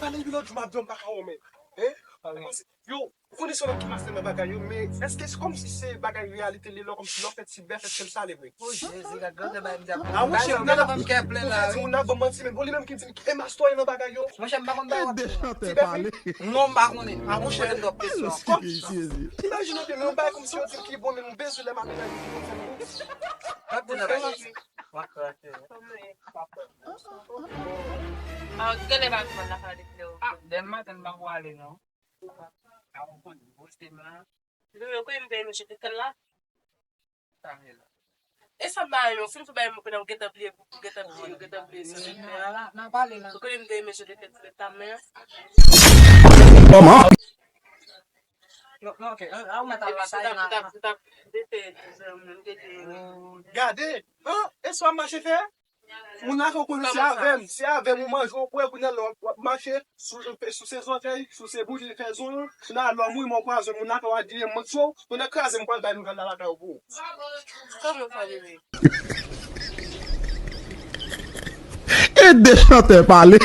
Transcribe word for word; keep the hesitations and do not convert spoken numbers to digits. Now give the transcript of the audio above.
Pale epi lòt jou m ap di w m pa ka wè w menm. Hein? Yo, ou konnen se yon lòt ki master nan bagay yo, men èske se kòmsi se bagay reyalite li lò kòmsi lò fè ti bèf, èske l sale vre? Oh, Jezi, gad grandè bay m dap. Ah, monchè, m nan la. Ou fè di moun nan ban manti, men bon, li menm ki di m, e master nan bagay yo. Monchè, m pa konn bagay w ap di. Ti bèf, wi. Non, m pa konnen. Ah, monchè, m ap kesyon. Kòmsi. Imajine w byen, men yon bagay kòmsi yo di m ki bon, men m bezwen lè m ap nan yon fè m. Kòmsi. Ah, gade ba kòman la fè deklè. Ah, dèm maten m pa pwale non. Yo, yo, kwen m te mete kèl la. E sa ba yo, fin fè ba yo, mwen gentan bliye, gentan bliye, gentan bliye. Nan pale la. Yo, kwen m te mete kèl la, men. Kòman? Non, non, ok. A, ou mèt al batay la. Gade, an, e sa w ap mache fè? Moun nan fè w konnen se avè m, se avè m ou manje, ou bwè, kounye a lè w ap mache, sou, sou se zòtèy, sou se bouch, fè zon, kounye a lè w mouri, mò pwazon, moun nan fè w adiye, mwen cho, moun nan kraze, m pral bay nouvèl la lakay ou pou ou. Kòman sa rele? E de chantè pale.